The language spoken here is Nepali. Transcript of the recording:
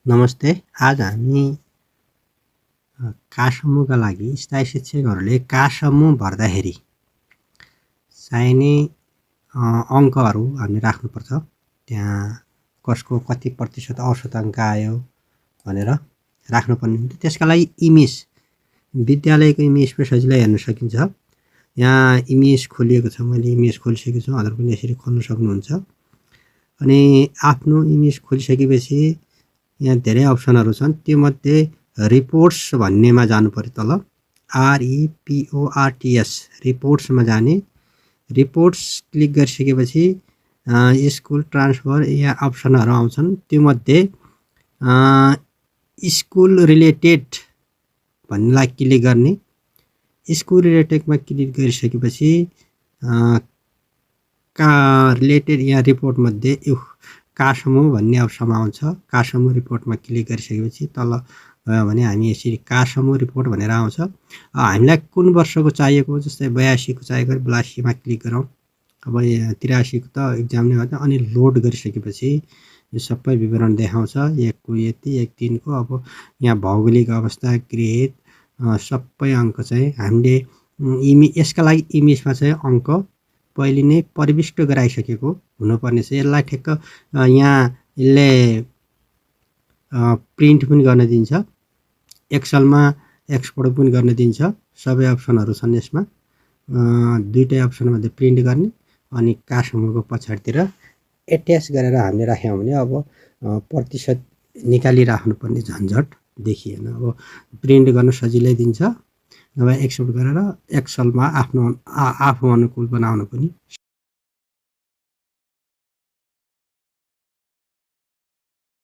नमस्ते। आज हामी का समूहका लागि स्थायी शिक्षकहरूले का समूह भर्दाखेरि चाहिने अङ्कहरू हामीले राख्नुपर्छ। त्यहाँ कसको कति प्रतिशत औसत अङ्क आयो भनेर राख्नुपर्ने हुन्छ। त्यसका लागि इमेज, विद्यालयको इमेज पनि सजिलै हेर्न सकिन्छ। यहाँ इमेज खोलिएको छ, मैले इमेज खोलिसकेको छु। हजुर पनि यसरी खोल्न सक्नुहुन्छ। अनि आफ्नो इमेज खोलिसकेपछि यहाँ धेरै अप्सनहरू छन्। त्योमध्ये रिपोर्ट्स भन्नेमा जानु पर्यो। तल REPORTS रिपोर्ट्समा जाने। रिपोर्ट्स क्लिक गरिसकेपछि स्कुल ट्रान्सफर यहाँ अप्सनहरू आउँछन्। त्योमध्ये स्कुल रिलेटेड भन्नेलाई क्लिक गर्ने। स्कुल रिलेटेडमा क्लिक गरिसकेपछि का रिलेटेड यहाँ रिपोर्टमध्ये का समूह भन्ने अप्सन आउँछ। का समूह रिपोर्टमा क्लिक गरिसकेपछि तल गयो भने हामी यसरी का समूह रिपोर्ट भनेर आउँछ। हामीलाई कुन वर्षको चाहिएको, जस्तै 82 को चाहिएको 82 मा क्लिक गरौँ। अब 83 को त एक्जाम नै हो। अनि लोड गरिसकेपछि यो सबै विवरण देखाउँछ। 1 को यति, 1 3 को। अब यहाँ भौगोलिक अवस्था, ग्रेड सबै अङ्क चाहिँ हामीले यसका लागि इमेजमा चाहिँ अङ्क पहिले नै प्रविष्ट गराइसकेको हुनुपर्ने छ। यसलाई ठ्याक्क यहाँ यसले प्रिन्ट पनि गर्न दिन्छ। एक्सलमा एक्सपोर्ट पनि गर्न दिन्छ। सबै अप्सनहरू छन् यसमा। दुईटै अप्सनमध्ये प्रिन्ट गर्ने अनि का समूहको पछाडितिर एट्याच गरेर हामीले राख्यौँ भने अब प्रतिशत निकालिराख्नुपर्ने झन्झट देखिएन। अब प्रिन्ट गर्न सजिलै दिन्छ। नभए एक्सपोर्ट गरेर एक्सलमा आफू अनुकूल बनाउन पनि